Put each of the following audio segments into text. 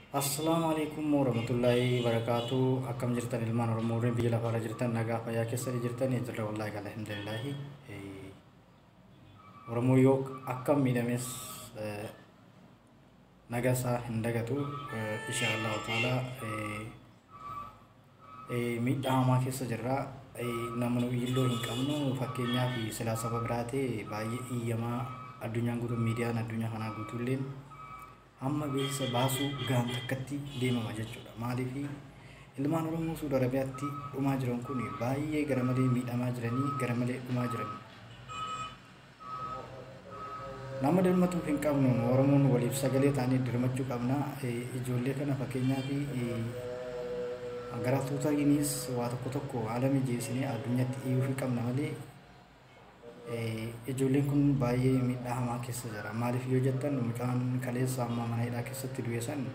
Assalaamu alaikum warahmatullahi wabarakatuh. Akkam jirtan ilmaan Oromoo warreen biyya lafaarra jirtan, nagaa fayyaa keessa jirtan? Jirra wallaahi, alhamdulillahi. Oromoo yoo akkam miidhames nagaa isaa hin dagatu, insha Allahu ta'ala. Miidhaa hamaa keessa jirra. Nama nu iyyilloo hin qabnu. Fakkeenyaaf silaa saba biraa ta'e baay'ee iyyamaa addunyaan guutuu, miidiyaan addunyaa kanaa guutuulleen hamma beeksisa baasuu gaan takkatti deemama jechuudha. Maaliif ilmaan Oromoo Suudi Arabiyaatti dhumaa jiran kun baay'ee gara malee miidhamaa jiranii, gara malee dhumaa jiran. Nama dirmatuuf hin qabnu. Oromoon waliif sagalee ta'anii dirmachuu qabna. Ijoollee kana fakkeenyaaf gara tuutariinis waa tokko tokko haala mijeessinee addunyaatti iyyuu qabna malee ijoolleen kun baay'ee miidhaa hamaa keessa jira. Maaliif yoo jettan, mucaan kaleessa amma mana hidhaa keessatti du'e san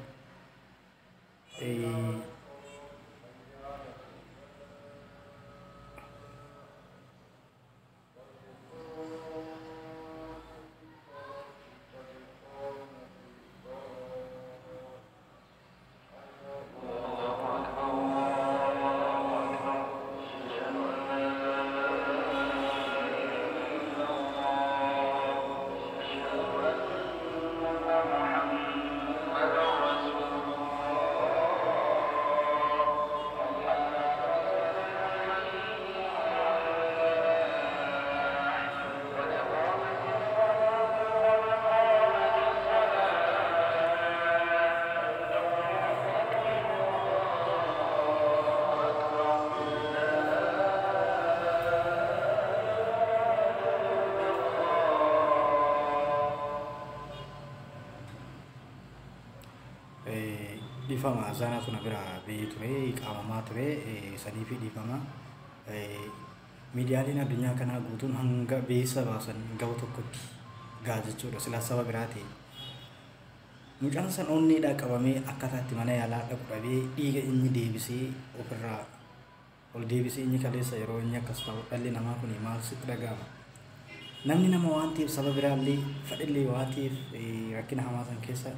dhiifama, azaanaa tuna bira ba'ee ture, qaamamaa ture, sanii fi dhiifama. Miidiyaaleen addunyaa kanaa guutuun hanga beeksisa baasan ga'u tokkotti ga'a jechuudha. Silaa saba biraa ta'e. Mucaan san onneedhaa qabamee akkaataa itti mana yaalaa dhaqu dhabee, dhiiga inni deebisee ofirraa ol deebisee, inni kaleessa yeroo inni akkas ta'u dhalli namaa kun maal sitti dhaga'ama? Namni nama waan ta'eef, saba biraallee fadhillee waan ta'eef, rakkina hamaa san keessa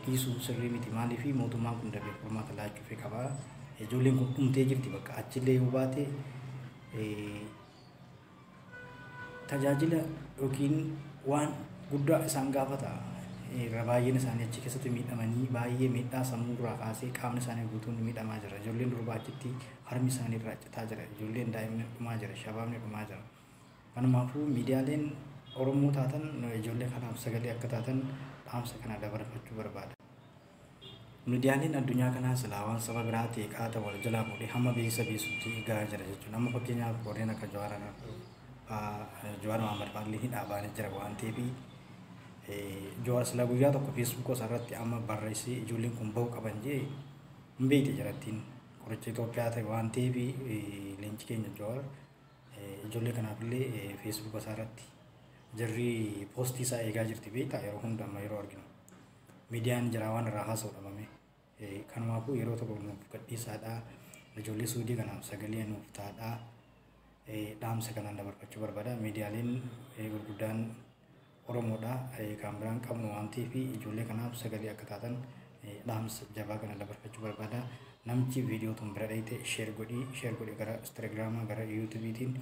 dhiisuun sirrii miti. Maaliif mootummaan kun dafee furmaata laachuufii qaba. Ijoolleen kun dhumtee jirti, bakka achillee yoo baate tajaajila yookiin waan guddaa isaan gaafata. Irra baay'een isaanii achi keessatti miidhamanii, baay'ee miidhaa sammuu duraa kaasee qaamni isaanii guutuun miidhamaa jira. Ijoolleen durbaa achitti harmi isaanii irraa citaa jira. Ijoolleen daa'imni dhumaa jira. Shabaabni dhumaa jira. Kanumaafuu miidiyaaleen Oromoo taatan ijoollee kanaaf sagalee akka taatan dhaamsa kana dabarfachuu barbaada. Miidiyaaleen addunyaa kanaa silaa waan saba biraa ta'e qaata wal jalaa fuudhee hamma beeksisa beeksisutti gahaa jira jechuudha. Amma fakkeenyaaf warreen akka Jawaar Mohaammed fa'aallee hidhaa baanee jira waan ta'eef, Jawaar silaa guyyaa tokko Feesbuuk isaa irratti amma barreessee ijoolleen kun bahuu qaban jee hin beekte jirattiin, qoricha Itoophiyaa ta'e waan ta'eef leenci keenya Jawaar ijoollee kanaafillee Feesbuuk isaa irratti jarri poostii isaa eegaa jirti, beektaa, yeroo hunda amma yeroo arginu. Miidiyaan jira waan irraa haasa'u dhabame. Kanumaafuu yeroo tokko nuuf gadhiisaadhaa. Ijoollee Suudii kanaaf sagalee nuuf taadhaa. Dhaamsa kanaan dabarfachuu barbaada. Miidiyaaleen gurguddaan Oromoodha. Kan biraan qabnu waan ta'eef ijoollee kanaaf sagalee akka taatan dhaamsa jabaa kana dabarfachuu barbaada. Namichi viidiyoo tun bira dhayite share godhii, share godhii, gara Instagraamaa, gara YouTubeiitiin,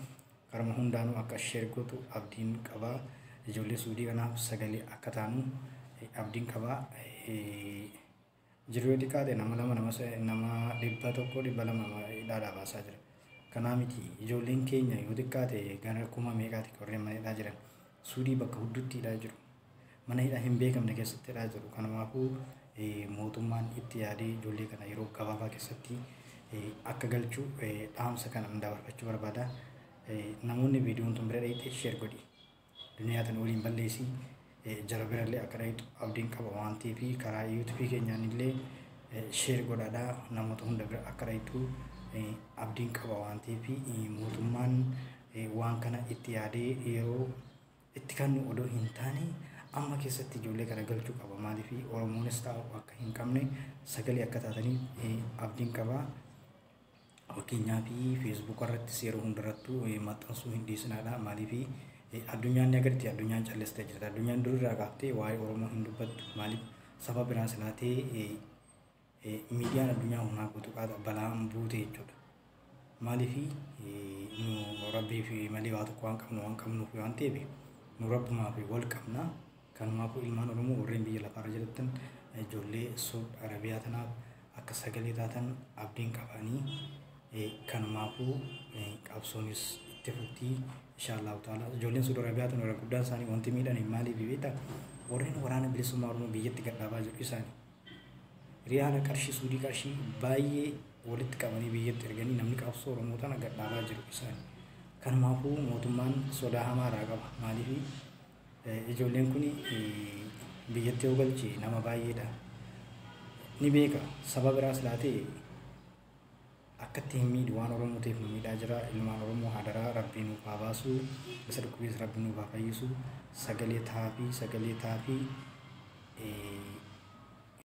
karuma hundaanuu akka share gootu abdiin qaba. Ijoollee Suudii kanaaf sagalee akka taanu abdiin qaba. Jiru yoo xiqqaate nama 2, nama 100, 200 hidhaadhaa baasaa jira. Kanaa miti, ijoolleen keenya yoo xiqqaate gara kuma meeqaati warreen mana hidhaa jiran. Suudii bakka hudduutti hidhaa jiru. Mana hidhaa hin beekamne keessatti hidhaa jiru. Kanumaafuu mootummaan itti yaadee ijoollee kana yeroo gabaabaa keessatti akka galchu dhaamsa kana dabarfachuu barbaada. Namoonni viidiyoon tun bira dhayite share godhi. Duniyaa tana waliin balleessii, jara birallee akka dhayitu abdiin qaba waan ta'eef, karaa YouTubeii keenyaan illee share godhaadhaa, namoota hunda bira akka dhayitu abdiin qaba waan ta'eef, mootummaan waan kana itti yaadee yeroo itti kennu odoo hin taane amma keessatti ijoollee kana galchuu qaba. Maaliif Oromoonis taa'u akka hin qabne sagalee akka taataniif abdiin qaba. Fakkeenyaaf Feesbuuk irrattis yeroo hundarrattuu maxxansuu hin dhiisinaadha. Maaliif addunyaan ni agarti, addunyaan callistee jirti. Addunyaan durirraa kaaftee waa'ee Oromoo hin dubbattu. Maaliif saba biraa silaatee Miidiyaan addunyaa humnaa guutuu qaata balaan buute jechuudha. Maaliif nu rabbii fi malee waa tokko waan qabnu waan qabnuuf waan ta'eef nu rabbumaa fi wal qabna. Kanumaafuu ilmaan Oromoo warreen biyya lafaarra jirattan ijoollee Suud Arabiyaa tanaaf akka sagalee taatan abdiin qabanii, kanumaafuu qabsoonis itti fuftii inshaallahu ta'ala. Ijoolleen Suud Arabiyaa tun irra guddaan isaanii wanti miidhan maaliif beektaa? Warreen waraana bilisummaa Oromoo biyyatti gadhaabaa jiru isaanii. Riyaala qarshii Suudii qarshii baay'ee walitti qabanii biyyatti erganii namni qabsoo Oromoo tana gadhaabaa jiru isaanii. Kanumaafuu mootummaan sodaa hamaa irraa qaba. Maaliif ijoolleen kun biyyatti yoo galche nama baay'eedha. Ni beeka, saba biraas laatee akkatti hin miidhu, waan Oromoo ta'eef nu miidhaa jira. Ilmaan Oromoo hadaraa rabbii nuuf haa baasu. Isa dhukkubees rabbi nuuf haa fayyisu. Sagalee taafii, sagalee taafii.